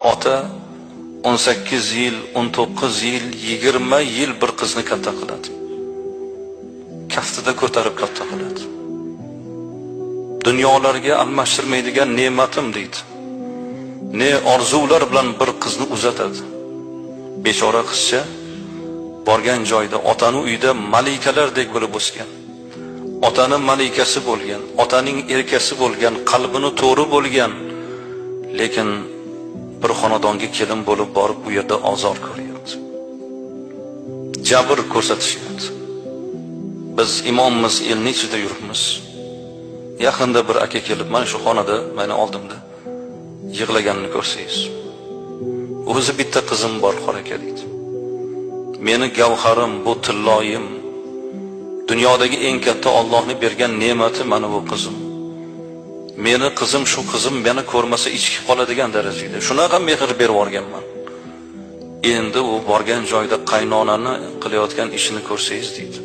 Ota 18 yil, 19 yil, 20 yil bir qizni katta qiladi. Kaftida ko'tarib katta qiladi. Dunyolarga almashtirmaydigan ne'matim deydi. Ne orzular bilan bir qizni uzatadi. Bechora qizcha borgan joyida otani uyida malikalardek bo'lib o'sgan. Otani malikasi bo'lgan, otaning erkasi bo'lgan, qalbini to'ri bo'lgan, lekin bir xonadonga kelin bo'lib borib u yerda ozor ko'ryapti. Jabr ko'rsatishyapti. Biz imommiz, elning ichida yuribmiz. Yaqinda bir aka kelib mana shu xonada meni oldimda yig'laganini ko'rsangiz. O'zi bitta qizim bor, qor aka deydi. Meni gavharim, bu tilloyim, dunyodagi eng katta Allohning bergan ne'mati mana bu qizim. Meni qizim, shu qizim meni ko'rmasa ichki qoladigan darajada. Shunaqa mehr berib yuborganman. Endi u borgan joyda qaynonani qilayotgan ishini ko'rsangiz deydi.